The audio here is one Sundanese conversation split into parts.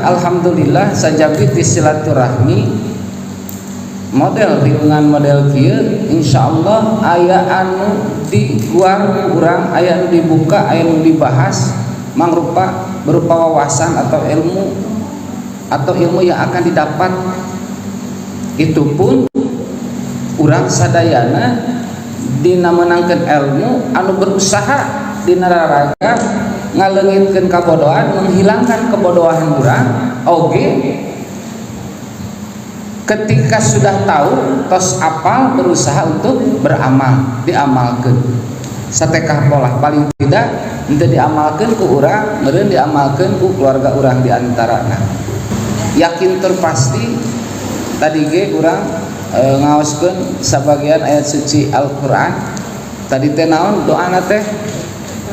Alhamdulillah, sajabi ti silaturahmi model riungan model kieu, insyaallah aya anu diguar urang, aya anu dibuka, aya anu dibahas, mangrupa berupa wawasan atau ilmu yang akan didapat. Itu pun urang sadayana dina menangkeun ilmu anu berusaha dina raraga ngaleungitkeun kabodohan, menghilangkan kebodohan urang oge. Ketika sudah tahu, tos apal, berusaha untuk beramal, diamalkan satekah pola, paling tidak untuk diamalkan ku urang, meureun diamalkan ku keluarga urang diantara. Nah, yakin terpasti tadi ge urang ngaoskeun sabagian ayat suci Al-Qur'an tadi teh. Naon doana teh?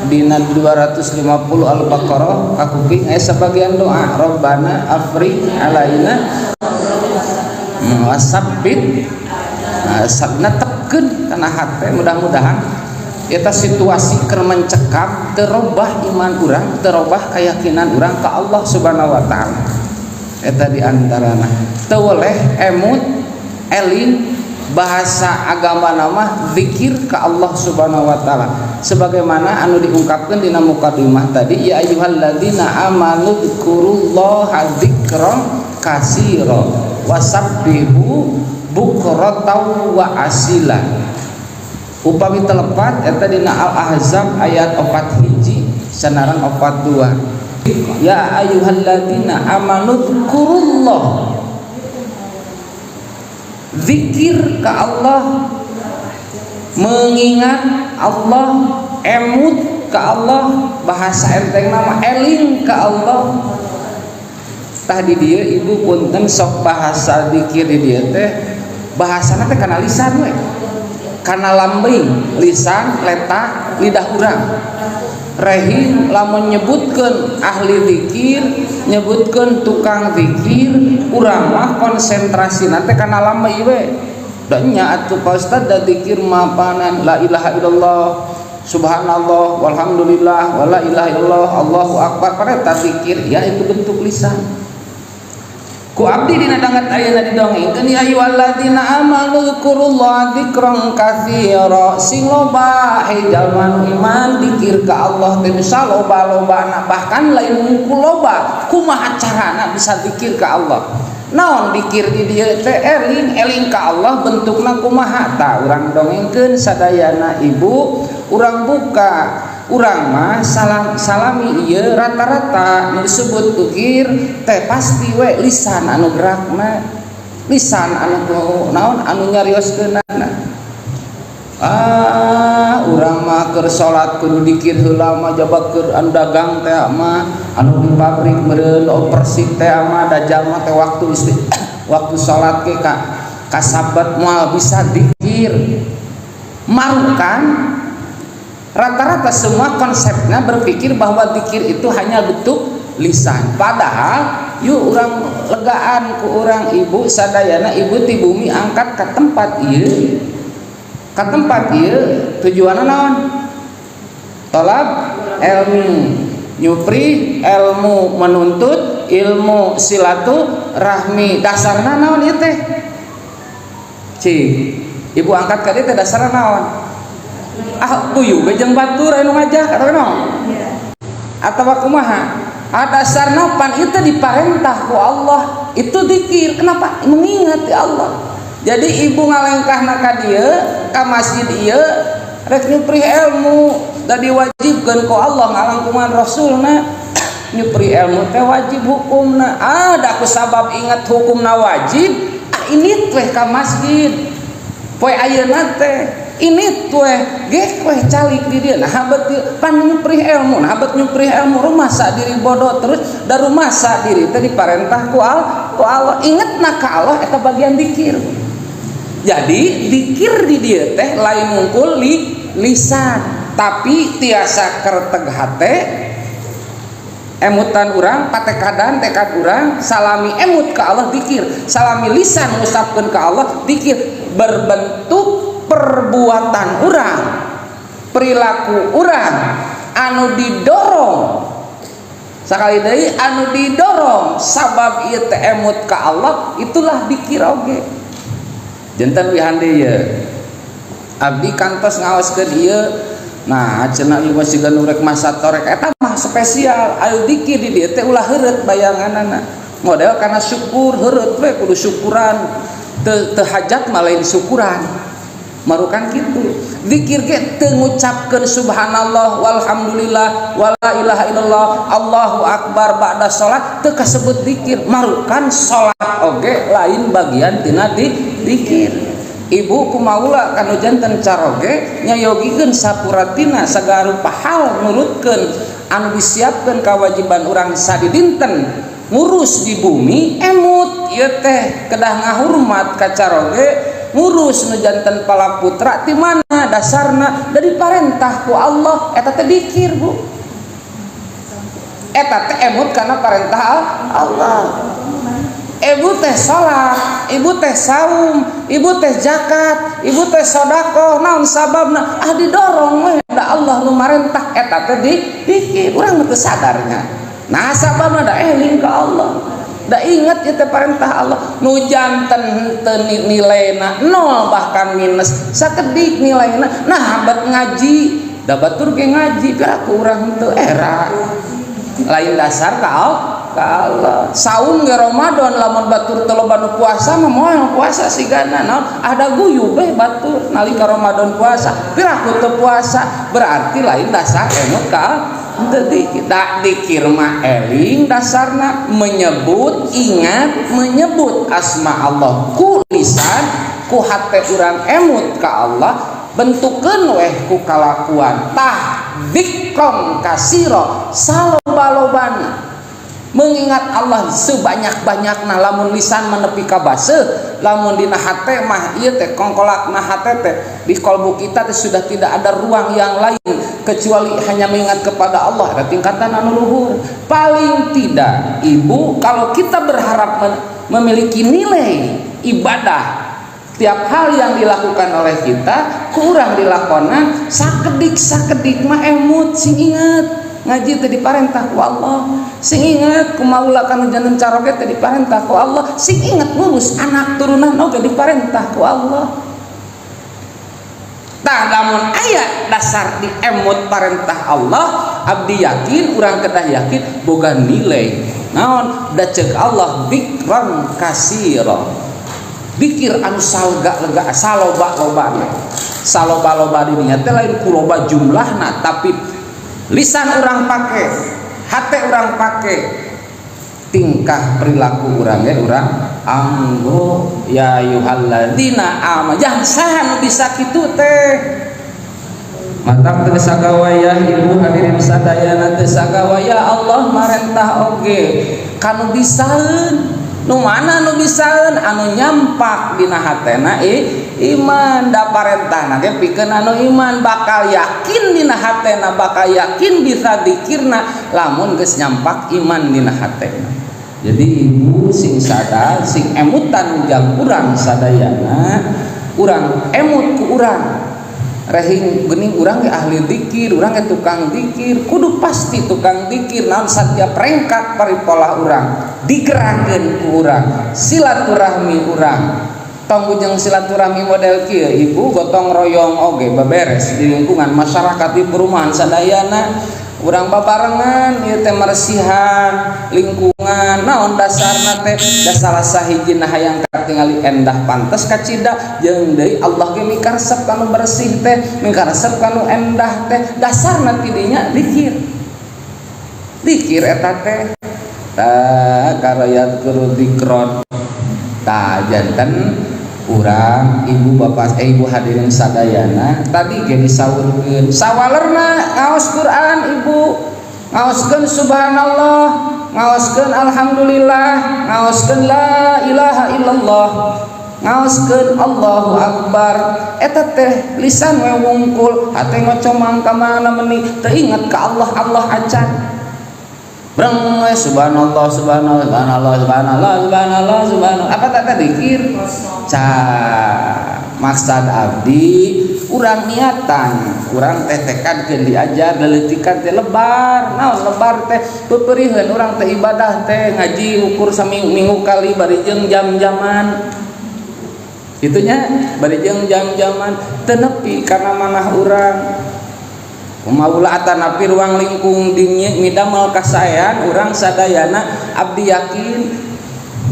Dina 250 Al-Baqarah kakuping aya sabagian doa, "Rabbana afrigh alaina wasabbit." Nah, netepkeun kana hate, mudah-mudahan eta situasi keur mencekam terobah iman urang, terobah keyakinan urang ke Allah Subhanahu wa Taala. Eta di antarana teu weleh emut, eling, bahasa agama nama zikir ke Allah Subhanahu wa Taala, sebagaimana anu diungkapkan dina mukadimah tadi, "Ya ayyuhalladzina amanu dzkurullaha dzikran katsira wasabbihu bukratan wa asila." Upami telepat eta dina Al-Ahzab ayat 41 sanarang 42, "Ya ayyuhalladzina amanu dzkurullah," zikir ke Allah, mengingat Allah, emut ke Allah, bahasa enteng nama eling ke Allah. Tah, di dieu ibu punten, sok bahasa dikir di dieu teh bahasana teh kana lisan we, kana lambing, lisan, letak lidah urang. Rehin lamun nyebutkeun ahli zikir, nyebutkeun tukang zikir, urang mah konsentrasi nanti kana lambe we. Da nya atuh, Pak Ustad, da zikir mapanan la ilaha illallah, subhanallah, walhamdulillah, wala ilaha illallah, Allahu akbar, pada zikir. Ya, itu bentuk lisan. Ku abdi dina danget ayeuna didongengkeun, "Ya ayyuhalladzina amanu dzkurullaha dzikran katsira," sing loba he jalma iman dikir ka Allah teh bisa loba-lobana. Bahkan lain mungkul loba, kumaha carana bisa dikir ka Allah? Naon dikir di dieu teh? Eling, eling ka Allah bentukna kumaha? Tah, urang dongengkeun sadayana ibu, urang buka. Urang mah salam salami ieu rata-rata nu disebut dzikir teh pasti we lisan anu gerakna, lisan anu naon, anu nyarioskeunana. Ah, urang mah keur salat kudu dikir heula mah, jaba keur anu dagang teh mah, anu di pabrik meureun opersik teh mah, da jalma teh waktu isti, waktu salat ge ka kasabat moal bisa dikir. Marukan rata-rata semua konsepnya berpikir bahwa dikir itu hanya bentuk lisan. Padahal yuk urang legaan ku urang ibu sadayana, ibu ti bumi angkat ke tempat ieu, ke tempat ieu tujuanna naon? Tolab ilmi, nyupri ilmu, menuntut ilmu, silaturahmi. Dasarna naon ieu teh? Cik, ibu angkat ka dieu teh dasarna naon? Ah, puyuh jeung batur anu ngajak atau naon atau kumaha? Ah, dasarna pan itu diparentah ku Allah, itu dikir. Kenapa? Mengingat ya Allah. Jadi ibu ngalengkahna ka dieu, ka masjid ieu, rek nyupri ilmu, da diwajibkeun ku Allah ngalangkungan Rasulna. Nyupri ilmu teh wajib hukumna. Ah, da ku sabab ingat hukumna wajib, ah, ini teh ka masjid poe ayeuna teh, ini tuh gek weh calik di dia. Nah, bet pan nyupri ilmu. Nah, bet nyupri ilmu, rumasa diri bodoh terus, da rumasa diri teh diparentah ku Allah. Inget na ka Allah, eta bagian dikir. Jadi dikir di dia teh lain mungkul lisan, tapi tiasa kerteg hate, emutan urang, patekadan, tekad urang. Salami emut ke Allah dikir, salami lisan ngusapkeun ke Allah dikir, berbentuk perbuatan urang, perilaku urang anu didorong. Sakali deui, anu didorong sabab ieu teh emut ka Allah, itulah dikir oge. Janten wihan deui ye, abdi kantos ngaoskeun ieu. Nah, cenah ieu mah siga nu rek masa torek, eta mah spesial. Ayo dikir di dieu teh ulah heureut bayanganana model karena syukur heureut we, kudu syukuran. Teu teu hajat mah lain syukuran, marukan kitu. Dikir ge teu ngucapkeun subhanallah walhamdulillah wala ilaha illallah Allahu akbar ba'da salat teu kasebut dikir, marukan salat oge lain bagian tina di dikir. Ibu kumaula kanu janten caroge nyayogikeun sapuratina sagarupa hal, nurutkeun anu disiapkeun kewajiban urang sadidinten ngurus di bumi. Emut ieu teh kedah ngahurmat ka caroge, ngurus nu janten palaputra. Ti mana dasarna? Dari parentah ku Allah. Eta teh dikir, Bu. Eta teh emut karena parentah Allah. Ibu teh salat, ibu teh saum, ibu teh zakat, ibu teh sodakoh, naon sababna? Ah, didorong we da Allah nu marentah. Eta teh di dikir. Urang teu sadarnya. Nah, sababna da eling ka Allah, da inget ieu teh parentah Allah. Nu janten teu nilaina nol, bahkan minus sakedik nilaina. Nah, bat ngaji da batur ge ngaji, piraku urang teu era lain dasar ka Allah. Saum ge Ramadan, lamun batur teu loba nu puasa mah moal puasa sigana. Naon ada guyub we batur nalika Ramadan puasa, piraku teu puasa, berarti lain dasar emut ka teu dikir. Da dikir mah eling dasarna menyebut, ingat, menyebut asma Allah ku lisan, ku hate urang emut ka Allah, bentukeun weh ku kalakuan. Tah, dzikron kasiro, saloba-lobana mengingat Allah sebanyak-banyakna. Lamun lisan menepi ka baseuh, lamun dina hate mah ieu teh kongkolakna hate teh, di kolbu kita teh sudah tidak ada ruang yang lain kecuali hanya mengingat kepada Allah. Ada tingkatan anu luhur. Paling tidak, Ibu, kalau kita berharap memiliki nilai ibadah tiap hal yang dilakukan oleh kita, kurang dilakonan sakedik sakedik mah emut, sing inget ngaji teh diparentah ku Allah, sing inget kumaula kanu janten caroge teh diparentah ku Allah, sing inget ngurus anak turunan oge diparentah ku Allah. Tah, lamun aya dasar di emut parentah Allah, abdi yakin, urang kedah yakin boga nilai. Naon da ceuk Allah? Dzikran kasira, dikir anu salga-lega, saloba-lobana. Saloba-loba dirinya teh lain ku loba jumlahna, tapi lisan urang pake, hati urang pake, tingkah perilaku urang ya urang anggo. Ya ayyuhalladzina amanu, jangan saha nu bisa kitu teh? Matak teu sagawayah, Ibu hadirin sadayana, teu sagawayah. Allah marentah oge kanu bisaeun. Nu mana nu bisaeun? Anu nyampak dina hatena iman. Da parentahna ge pikeun anu iman, bakal yakin dina hatena, bakal yakin bisa dikirna lamun geus nyampak iman dina hatena. Jadi Ibu sing sadar, sing emutan jang urang sadayana, urang emut ku urang rehing geuning urang ge ahli dikir, urang ge tukang dikir, kudu pasti tukang dikir. Naon, setiap rengkak paripolah urang digerakkeun ku urang, silaturahmi urang tong jeung silaturahmi model kieu, Ibu, gotong royong oge beberes di lingkungan masyarakat, di perumahan sadayana urang babarengan ieu teh meresihan lingkungan. Naon dasarna teh? Da salah sahijina hayang katingali endah, pantes kacida, jeung deui Allah ge mikaresep kanu bersih teh, mikaresep kanu endah teh. Dasarna tidinya dikir, dikir eta teh. Tah, karayat guru dikron. Tah, janten urang, Ibu, bapak, ibu hadirin sadayana, tadi ge disaurkeun sawalerna ngaos Quran, Ibu ngaoskeun subhanallah, ngaoskeun alhamdulillah, ngaoskeun la ilaha illallah, ngaoskeun Allahu akbar. Eta teh lisan we wungkul, hate ngocomang ka mana meni, teu inget ka Allah Allah acan. Breng we subhanallah, subhanallah, subhanallah, subhanallah, subhanallah, subhanallah, apa tak dikir? Ca maksad abdi Urang niatan, urang teh tekadkeun diajar leleutikan teh lebar. Naon lebar teh? Peupeuriheun urang teh ibadah teh ngaji ukur saminggu kali, bari jeung jam-jaman itunya, bari jeung jam-jaman teu nepi kana manah urang. Kumaha atanapi ruang lingkung dinya midamel kasaean urang sadayana. Abdi yakin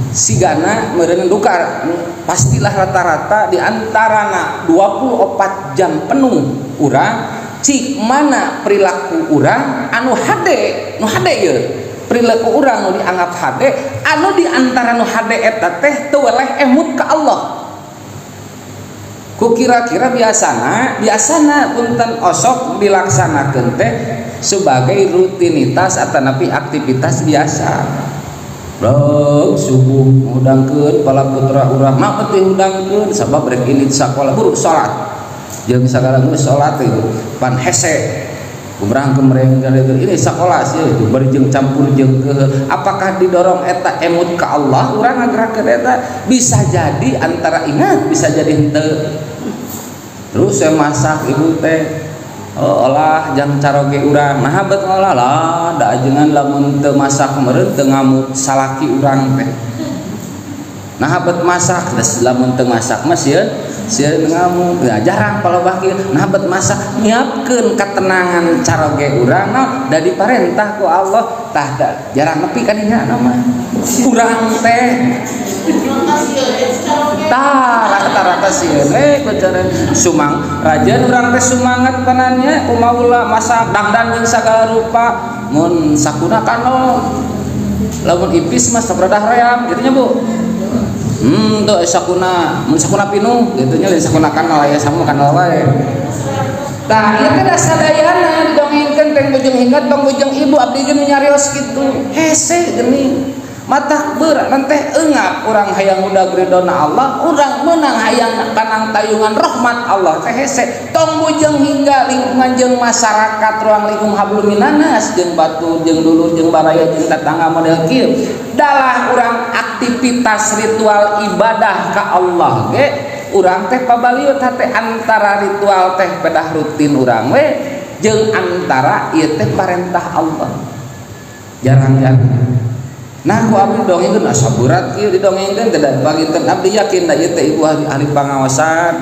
sigana meureun duka pastilah rata-rata di antarana 24 jam penuh urang, cik mana perilaku urang anu hade, nu hade ieu perilaku urang nu dianggap hade, anu di antara nu hade eta teh teu weleh emut ka Allah. Ku kira-kira biasana biasana punten osok dilaksanakeun teh sebagai rutinitas atanapi aktivitas biasa. Blog subuh ngudangkeun pala putra urang mah penting hudangkeun sabab rek ini sakola, buru salat jeung sagala geus salat itu pan hese kumrang kemreng ini sakola sih itu bari jeung campur jeung ke. Apakah didorong eta emut ka Allah urang ngagerakeun eta? Bisa jadi antara ingat, bisa jadi henteu. Terus saya masak, ibu teh, oh, olah jang caroge urang. Nah, bet ngolah lah da ajengan lamun teu masak meureun teu ngamuk salaki urang teh. Nah, bet masak geus lamun teu masak mah sieun sieun ngamuk. Nah, jarang palebah kieu. Nah, bet masak nyiapkeun ketenangan caroge urang. Nah, da diparentah ku Allah tah da, jarang nepi ka dinya mah urang teh. Tah, rata-rata sieun we kucaran sumang rajin urang teh sumangat panannya kumaha masak dangdan jeung sagala rupa. Mun sakuna kano lamun ipis mah sabradah ream gitu nya, Bu. Tuh sakuna mun sakuna pinuh gitu nya, lain sakuna kanal aya samu kanal wae. Tah, ieu teh da sadayana didongengkeun teh bujeng hingga tong bujeng ibu. Abdi ge nyarios kitu hese geuning mata berat nanti engap urang hayang udah ridona Allah, urang menang hayang kanang tayungan rahmat Allah teh hese. Tong bujeng hingga lingkungan jeung masyarakat, ruang lingkup hablum minannas jeung batur jeung dulur jeung baraya jeung tetangga model kieu. Dalah urang aktivitas ritual ibadah ka Allah ge urang teh pabaliut hate antara ritual teh pedah rutin urang we jeung antara ieu teh parentah Allah, jarang-jarang. Nah, ku abdi dongengkeun asa berat kieu didongengkeun teh da panginten abdi yakin da ieu teh ibu ahli, ahli pangaosan.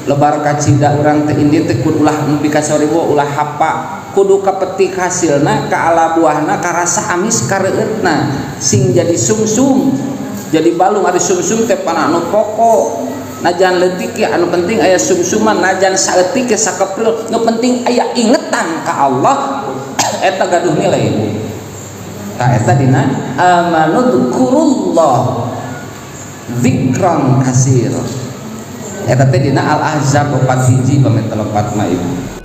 Lebar kacida urang teh ini teh kudu ulah nepi ka 1000, ulah hapa, kudu kapetik hasilna, ka ala buahna, karasa amis kareueutna, sing jadi sungsum jadi balung. Ari sungsum teh pana anu pokok, najan leutik ya anu penting aya sumsuman, najan saeutik ya sakepril nu penting aya ingetan ka Allah, eta gaduh nilai, ibu. Tah, eta dina amanudkurullah dzikran katsir. Eta teh dina Al-Ahzab 4 hiji, pamit telepat mah, ibu.